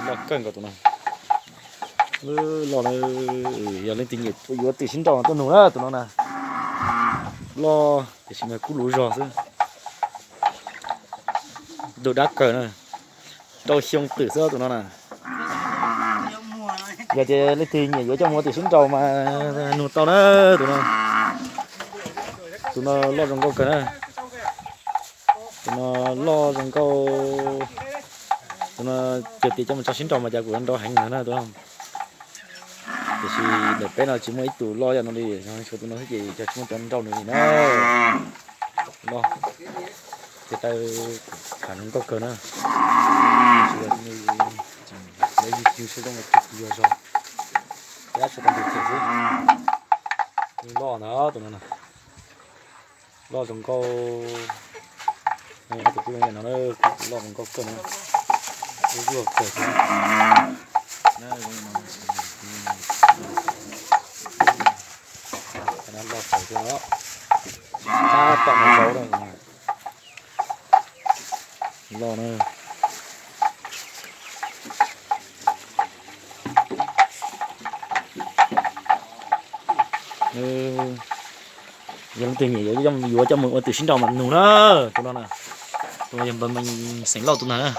Kawg nkaus tus no. Loj na, yog leej twg nyiam yuav twm sib nrau tuaj nug na tus no na. Loj tiam sis mas kub luv zog xwb. Tus dab kawg na, rau xyoo twm xwb tus no na. Yog tias leej twg nyiam yuav coj mus ua twm sib nrau mas nug tau na tus no. Tus no loj zoo nkauj kawg na. Tus no loj zoo nkauj. Tus no cog tias coj mus tso sib nrau mas cas kuj nrau heev na tus no. Tiam sis ntawm peb no tsis muaj ib tug loj yam no li, tshuav tus no xwb ces cog tsis muaj cov nrau nws li na. Loj, tes taw kham zoo nkauj kawg na. Lawv yug yug sib zoo los yog zog, tab tsuas tau ntu them xwb. Loj ntag tus no na. Loj zoo nkauj. Ob tug kub zoo yam no, loj zoo nkauj kawg na. Zuag kawg thiab. Loj kawg thiab. Tab tom mus zaub na. Loj na. Yog leej twg nyiam yuav coj mus ua twm sib nrau mas nug na. Tus no na, tus no yog npawg Meej xeem Lauj tus ntag na.